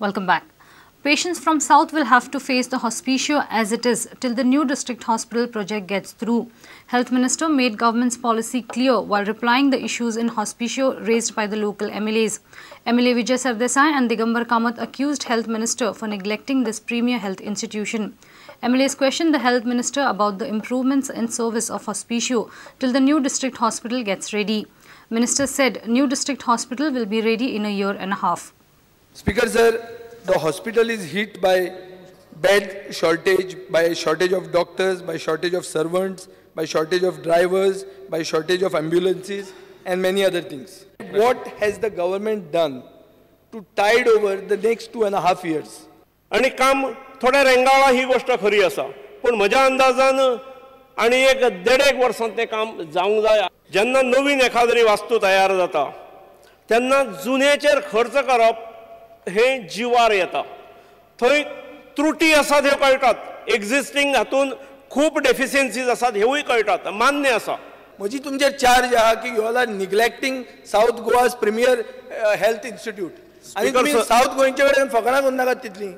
Welcome back. Patients from South will have to face the hospicio as it is till the new district hospital project gets through. Health Minister made government's policy clear while replying the issues in hospicio raised by the local MLAs. MLA Vijay Sardesai and Digambar Kamath accused Health Minister for neglecting this premier health institution. MLAs questioned the Health Minister about the improvements in service of hospicio till the new district hospital gets ready. Minister said new district hospital will be ready in a year and a half. Speaker sir, the hospital is hit by bed shortage, by shortage of doctors, by shortage of servants, by shortage of drivers, by shortage of ambulances and many other things. What has the government done to tide over the next 2.5 years? आणि काम थोडें रेंगाळा ही गोष्ट खरी आसा, पूण म्हज्या अंदाजान आनी एक देडेक वर्सांत तें काम जावंक जाय. जेन्ना नवीन एखाद्री वास्तू तयार जाता तेन्ना जुन्याचेर खर्च करप हे जिवार येता. थंय त्रुटी आसात ह्यो कळटात, एक्झिस्टींग हातून खूब डेफिशियन्सीज आसात हेवूय कळटात, मान्य आसा. म्हजी तुमचेर चार्ज आहा की you all are neglecting South Goa's premier health institute. आनी तुमी सावथ गोंयचे कडेन फकाणां करूं नाकात तितलीं.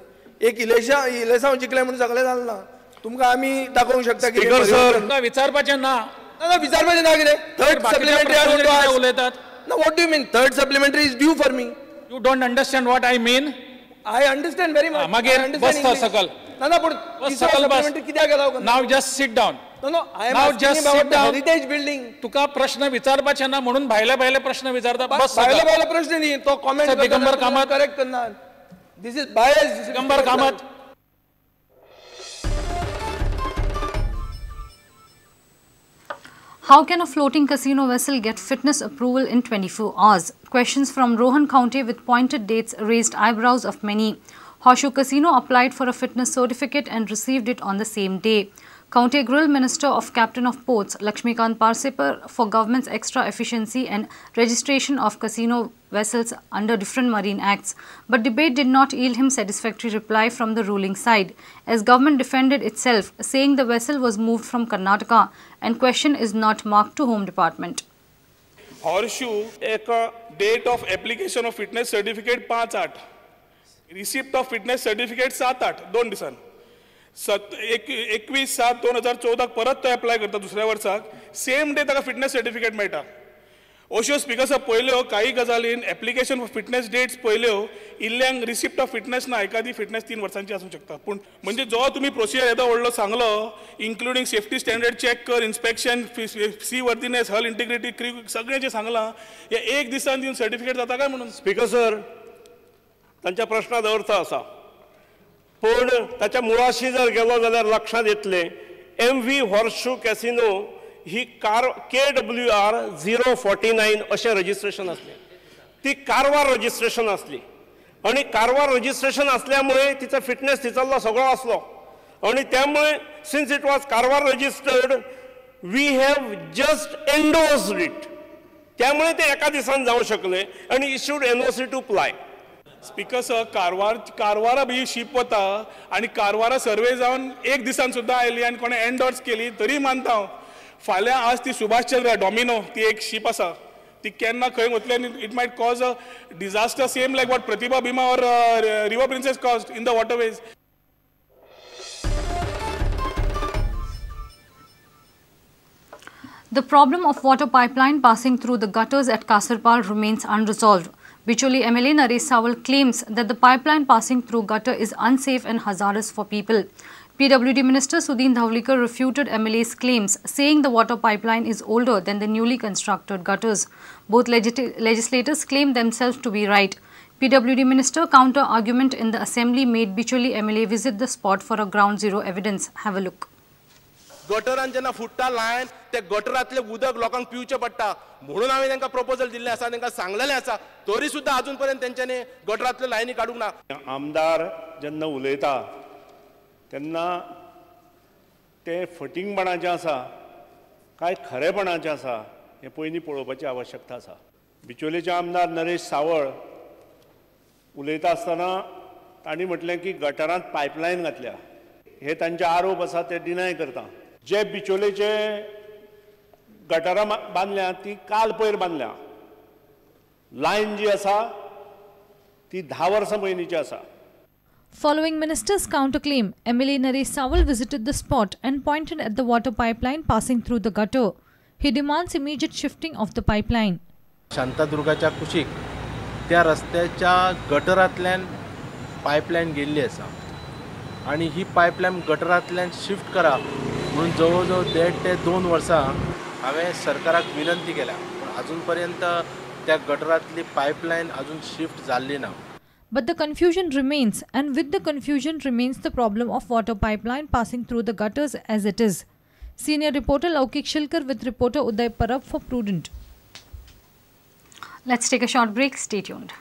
एक इलेसांव जिखलें म्हणून सगळें जालें ना. तुमकां आमी दाखोवंक शकता की विचारपाचें ना. ना विचारपाचें ना कितें थर्ड सप्लिमेंटरी उलयतात ना. What do you mean third supplementary is due for me? You don't understand what I mean? I understand very much. मागीर बस सकल. ना ना, पण सकल बस. कित्याक गेला? Now just sit down. No no, I am asking about the heritage building. तुका प्रश्न विचारपाचे ना म्हणून भायले भायले प्रश्न विचारता. बस भायले भायले प्रश्न न्ही, तो कॉमेंट दिगंबर कामत करेक्ट करना. This is bias. Digambar Kamat. How can a floating casino vessel get fitness approval in 24 hours? Questions from Rohan County with pointed dates raised eyebrows of many. Horseshoe Casino applied for a fitness certificate and received it on the same day. County Grill Minister of Captain of Ports Lakshmikant Parsekar for government's extra efficiency and registration of casino vessels under different marine acts. But debate did not yield him satisfactory reply from the ruling side, as government defended itself, saying the vessel was moved from Karnataka and question is not marked to Home Department. Horseshoe एक date of application of fitness certificate 5/8, receipt of fitness certificate 7/8, 2 दिसान. 21/7/2014 परत तो apply करता दुसऱ्या वर्साक, same day ताका fitness certificate मेळटा. अश्यो स्पिकर साहेब पळयल्यो काही गजालीन एप्लिकेशन फॉर फिटनेस डेट्स पळयल्यो, इल्ल्यांक रिसिप्ट ऑफ फिटनेस ना, एकादी फिटनेस 3 वर्सांची आसूंक शकता. पूण म्हणजे जो तुमी प्रोसिजर येदो व्हडलो सांगलो, इन्क्लुडींग सेफ्टी स्टँडर्ड चॅक कर, inspection, sea worthiness, hull integrity, crew, सगळें जें सांगलां, हे एक दिसान दिवन सर्टिफिकेट जाता काय म्हणून? स्पिकर सर, तांच्या प्रश्नांत अर्थ आसा, पूण ताच्या मुळाशी जर गेलो जाल्यार लक्षांत येतलें एम व्ही हॉर्सशू कॅसिनो ही कार KWR 049 अशें रजिस्ट्रेशन आसलें. ती कारवार रजिस्ट्रेशन आसली आनी कारवार रजिस्ट्रेशन आसल्या मुळे तिचो फिटनेस तिचल्लो सगळो आसलो आनी त्यामुळे since it was Karwar registered we have just endorsed it. त्यामुळे ते एका दिसान जावं शकलें आनी issued NOC to ply. Speaker sir, कारवारा B ship वता आनी कारवारा सर्वे जावन एक दिसान सुद्दां आयली आनी कोणें एन्डोर्स केली तरी मानता हांव. फाल्यां आज ती सुभाष चंद्र डॉमिनो ती एक शीप आसा, ती केन्ना खंय वतली आनी it might cause a disaster same like what Pratibha Bhima or River Princess caused in the waterways. The problem of water pipeline passing through the gutters at Kasarpal remains unresolved. Bicholi MLA Naresh Sawal claims that the pipeline passing through gutter is unsafe and hazardous for people. PWD Minister Sudin Dhavalikar refuted MLA's claims, saying the water pipeline is older than the newly constructed gutters. Both legislators claim themselves to be right. PWD Minister counter-argument in the assembly made Bicholi MLA visit the spot for a ground zero evidence. Have a look. गटरान जेन्ना फुट्टा line ते गटरांतलें उदक लोकांक पिवचें पडटा म्हणून हांवें तांकां proposal दिल्लें आसा, तांकां सांगलेलें आसा, तरी सुद्दां आजून पर्यंत तेंच्यांनी गटरांतल्यो लायनी काडूंक ना. आमदार जेन्ना उलयता तेन्ना ते फटींगपणाचें आसा काय खरेपणाचें आसा हें पयलीं पळोवपाची आवश्यकता आसा. बिचोलेचे आमदार नरेश सावळ उलयता आसतना तांणी म्हटलें की गटरांत पायपलायन घातल्या, हे तांचे आरोप आसा ते डिनाय करता. जे बिचोलेचे गटरां बांदल्या ती काल पयर बांदल्या, लायन जी आसा ती 10 वर्सां पयलींची आसा. Following minister's counterclaim, MLA Naresh Sawal visited the spot and pointed at the water pipeline passing through the gutter. He demands immediate shifting of the pipeline. शांतादुर्गाच्या कुशीक त्या रस्त्याच्या गटरांतल्यान पायपलायन गेल्ली आसा आनी ही पायपलायन गटरांतल्यान शिफ्ट करा म्हणून जवळ जवळ 1.5 ते 2 वर्सां हांवें सरकाराक विनंती केल्या, पूण अजून पर्यंत त्या गटरांतली पायपलायन अजून शिफ्ट जाल्ली ना. But the confusion remains, and with the confusion remains the problem of water pipeline passing through the gutters as it is. Senior reporter Laukik Shilkar with reporter Uday Parab for Prudent. Let's take a short break. Stay tuned.